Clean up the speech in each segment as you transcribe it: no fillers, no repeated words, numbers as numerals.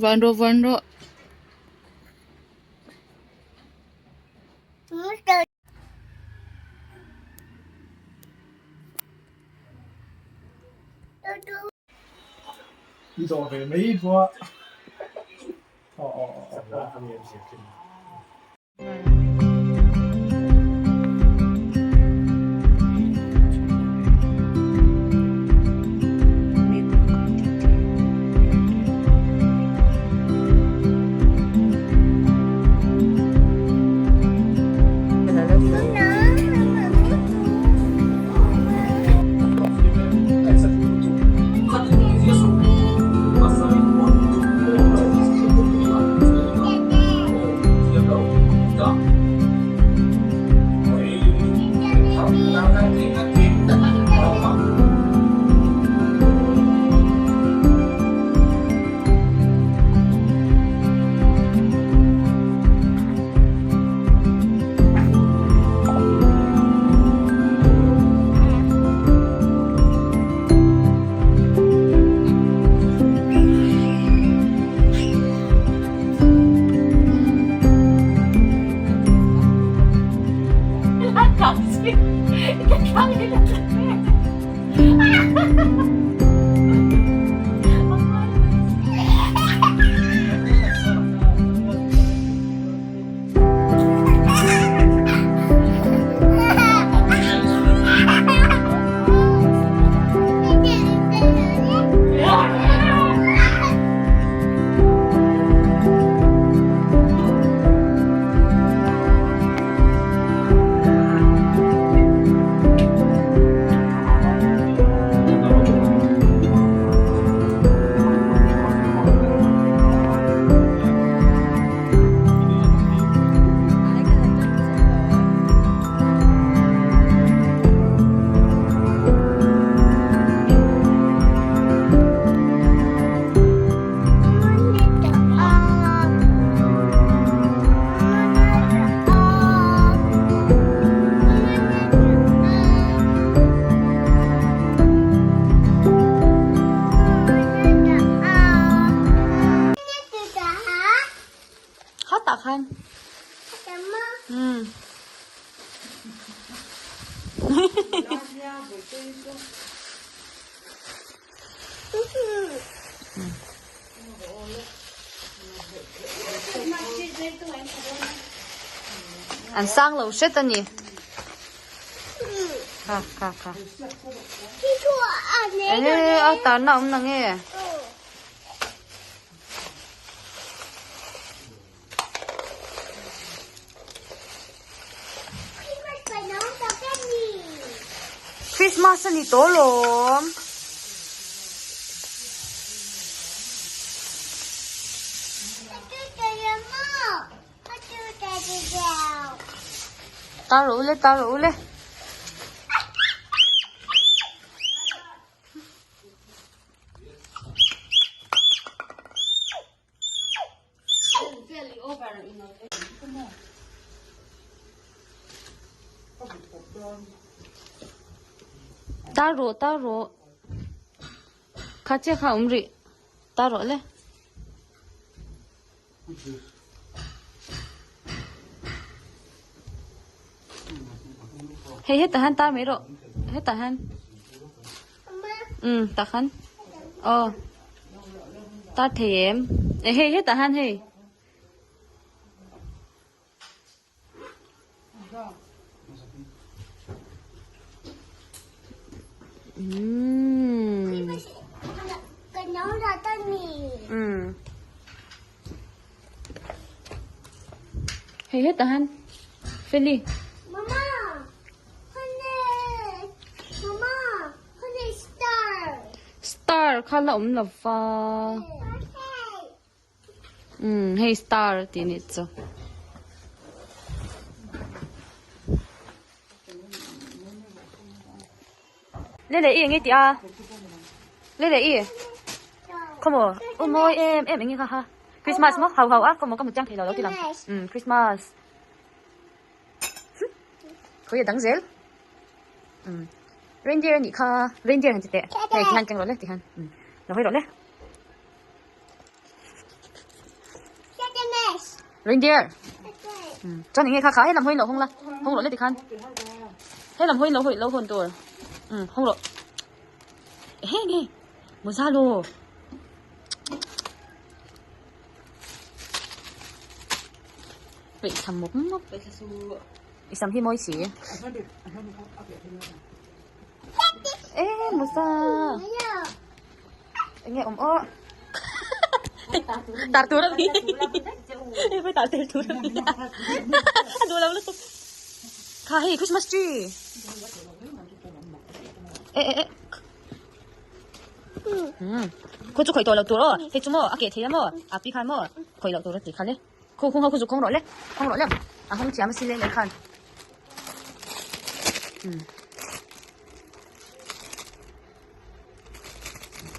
Van rawh van rawh. I zawh ve mai bawk a. Kha tah khan. Um. An sang lo hret a ni. Kha kha kha. Enge a tarna awm na nge? Christmas a ni tawh lawm. Tar rawh u le tar rawh u le. Tar rawh tar rawh kha chiah kha a awm rih tar rawh le. Hei hetah hian tar mai rawh hetah hian umm tah khan aw tar thei em eh hei hetah hian hei. Hei hetah hian Feli. Star kha la awm lo va. Umm hei star tih nih chu. Le le i eng nge tih a le le i khawmaw u mawi em em eng nge kha ha Christmas maw hau hau a khawmaw ka hmu chiang thei lo lo ti lang umm Christmas khawi a dang zel umm reindeer a nih kha reindeer han ti teh hei ti hian keng rawh le ti hian umm lo hawi rawh le. Reindeer. Chuan enge kha kha helam hawiin lo hawng la, hawng rawh le tikhan. Helam hawiin lo hawi lo hawn tur. Um hawng rawh. Ehe nge mawza law. Peih tham mawp mawp. I sam hi mawi si. E mawza. Enge awm aw. Tar tur a ni. Hei tar tel tur a ni. A duh lo lutuk. Kha hei Christmas tree. E e e. Hmm. Khu chu khawih tawh lo tur aw. Hei chu maw a keh thei a maw. A pi khan maw khawih loh tur a ti kha le. Khu khu ho khu zuk khawng rawh le. Khawng rawh le. A hawng thiam a si le leh khan. Hmm.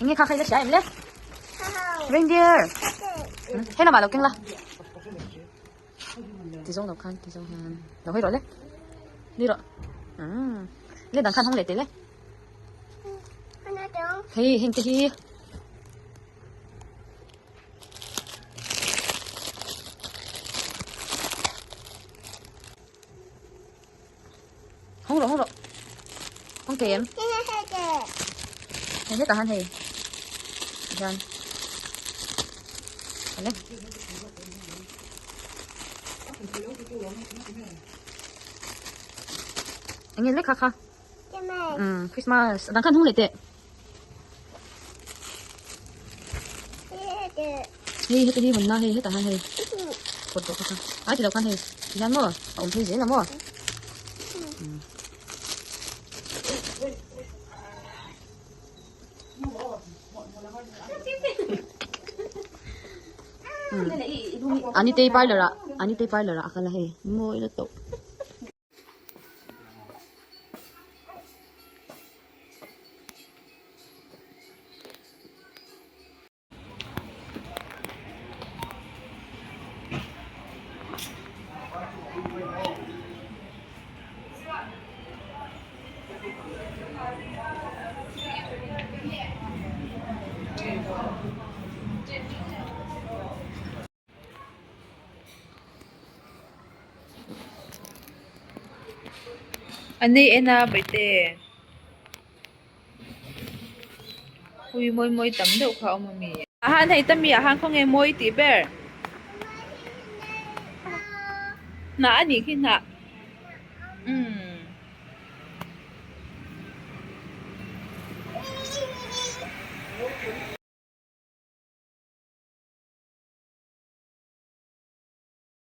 Enge kha khai la hria em le? Reindeer. Hei lamah lo keng la. Ti zawng lo khan ti zawng hian lo hawi rawh le. Ni rawh. Um. Le dang khan hawng leh teh le. Hei heng te hi. Hawng rawh hawng rawh. Hawng thei em? Hei hetah han hei. Hian. Ale. Enge le kha kha. Um, Christmas. Dang khan hung leh teh. Hei heta hi hunna hei hetah hian hei kawt tawh kha kha ai ti lo khan hei ti hian maw a awm phei zel a maw Anitei parlour ah Anitei parlour ah a kal a hei mawi lutuk. A nei en a bawihte ui mawi mawi tam deuh kha a awm ami ah han hei ta mi ah han khawnge mawi tih ber hnah a nih khi hnah umm.